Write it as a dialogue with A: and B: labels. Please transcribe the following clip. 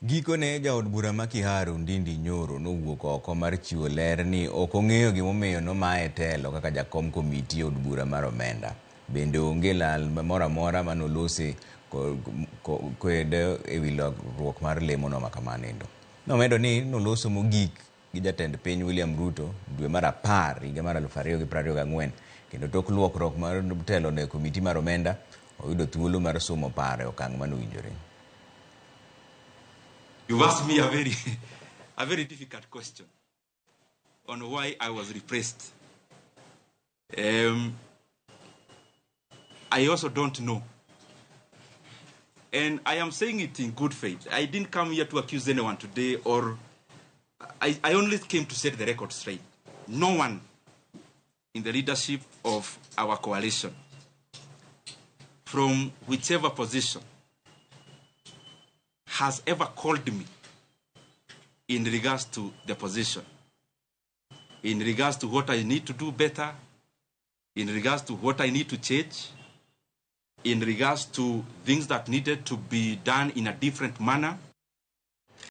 A: Gikone jaod bura ma Kiharu Ndindi Nyoro nowuok oko mar chiwo ler ni ok ong'eyo gimomiyo nomaye telo kaka jakom komiti e od bura mar omenda. Bende onge lal moro amora manolose kode ewi lokruok mar lemono makamano. Nomedo ni noloso mogik gi jatend piny William Ruto dwe mar 10 higa mar 2024 kendo tok luokruok mar telo ne komiti mar omenda oyudo thuolo mar somo paro e okang' manowinjore.
B: You've asked me a very difficult question on why I was replaced. I also don't know. And I am saying it in good faith. I didn't come here to accuse anyone today, or I only came to set the record straight. No one in the leadership of our coalition, from whichever position, has ever called me in regards to the position, in regards to what I need to do better, in regards to what I need to change, in regards to things that needed to be done in a different manner.